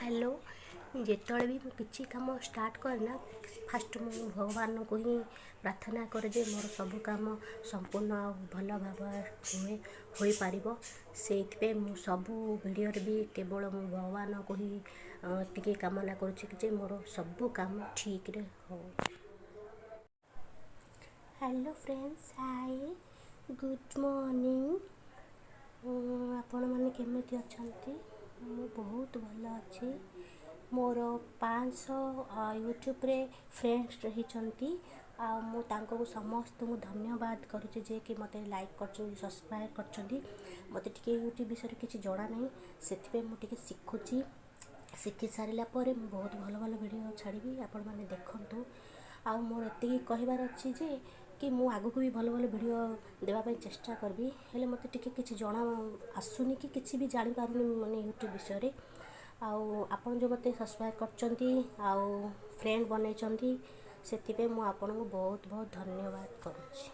Hello, ଯେତେବେଳେ ବି ମୁଁ କିଛି କାମ ଷ୍ଟାର୍ଟ କରେ ନା, ଫାଷ୍ଟ ମୁଁ ଭଗବାନଙ୍କୁ ହିଁ ପ୍ରାର୍ଥନା କରେ ଯେ ମୋର ସବୁ କାମ ସମ୍ପୂର୍ଣ୍ଣ ଆଉ ଭଲ ଭାବରେ ହୁଏ, ହୋଇପାରିବ। ସେଇଥିପାଇଁ ମୁଁ ସବୁ ଭିଡ଼ିଓରେ ବି କେବଳ ମୁଁ ଭଗବାନଙ୍କୁ ହିଁ ଏତିକି କାମନା କରୁଛି କି ଯେ ମୋର ସବୁ କାମ ଠିକ୍ରେ ହଉ। Hello friends, hi, good morning. ଆପଣମାନେ କେମିତି ଅଛନ୍ତି? ମୁଁ ବହୁତ ଭଲ ଅଛି। ମୋର 500 ୟୁଟ୍ୟୁବରେ ଫ୍ରେଣ୍ଡସ୍ ରହିଛନ୍ତି ଆଉ ମୁଁ ତାଙ୍କୁ ସମସ୍ତଙ୍କୁ ଧନ୍ୟବାଦ କରୁଛି ଯେ କି ମୋତେ ଲାଇକ୍ କରିଛନ୍ତି, ସବସ୍କ୍ରାଇବ୍ କରିଛନ୍ତି। ମୋତେ ଟିକେ ୟୁଟ୍ୟୁବ୍ ବିଷୟରେ କିଛି ଜଣା ନାହିଁ, ସେଥିପାଇଁ ମୁଁ ଟିକେ ଶିଖୁଛି। ଶିଖି ସାରିଲା ପରେ ମୁଁ ବହୁତ ଭଲ ଭଲ ଭିଡ଼ିଓ ଛାଡ଼ିବି, ଆପଣମାନେ ଦେଖନ୍ତୁ। ଆଉ ମୋର ଏତିକି କହିବାର ଅଛି ଯେ କି ମୁଁ ଆଗକୁ ବି ଭଲ ଭଲ ଭିଡ଼ିଓ ଦେବା ପାଇଁ ଚେଷ୍ଟା କରିବି। ହେଲେ ମୋତେ ଟିକେ କିଛି ଜଣା ଆସୁନି କି କିଛି ବି ଜାଣିପାରୁନି ମାନେ ୟୁଟ୍ୟୁବ୍ ବିଷୟରେ। ଆଉ ଆପଣ ଯେଉଁ ମୋତେ ସବସ୍କ୍ରାଇବ୍ କରିଛନ୍ତି ଆଉ ଫ୍ରେଣ୍ଡ ବନେଇଛନ୍ତି, ସେଥିପାଇଁ ମୁଁ ଆପଣଙ୍କୁ ବହୁତ ବହୁତ ଧନ୍ୟବାଦ କରୁଛି।